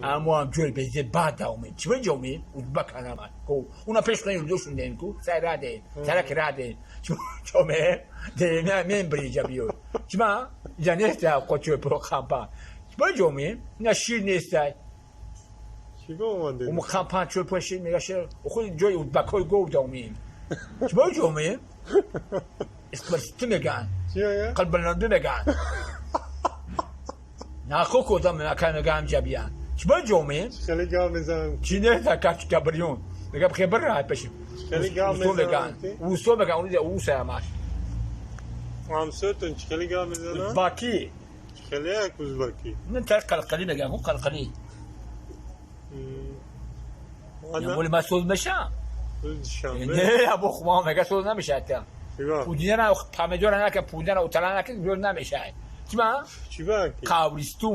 Амо ам ҷой безе бад омед. Чӣ ҷоме? Узбак анама. Ко уна пеш кунем душундем ку сай раде. Сарак раде. Чӣ ҷоме? Де на мен бриҷа биё. Чима? Иҷа нест қочо про хампа. Чӣ ҷоме? На шир нест. Чӣ ба омадед? Ум хампа чой по шир мега шир. Худ ҷои узбакҳои гов домем. Чӣ ҷоме? Испарситу меган. Чӣ меган? Қалбаланду меган. Нахо кодам акай мегам ҷабиян. Чӣ ҷоме? Хеле гап мезанам. Чӣ нест кач кабрион. Мега хебр рай пеши. Хеле гап мезанам. Усо меган, уни уса амаш. Ҳамсоятон чӣ хеле гап мезанад? Узбаки. Чӣ хеле як узбаки? Не тар қалқали меган, ху қалқали. Моли ма соз мешам. Душанбе. Не, або хума мега соз намешад та. Чӣ ба? Пудина на помидора нака, пудина утала нака, зуд намешад. Чӣ ма? Чӣ ба? Қабристун.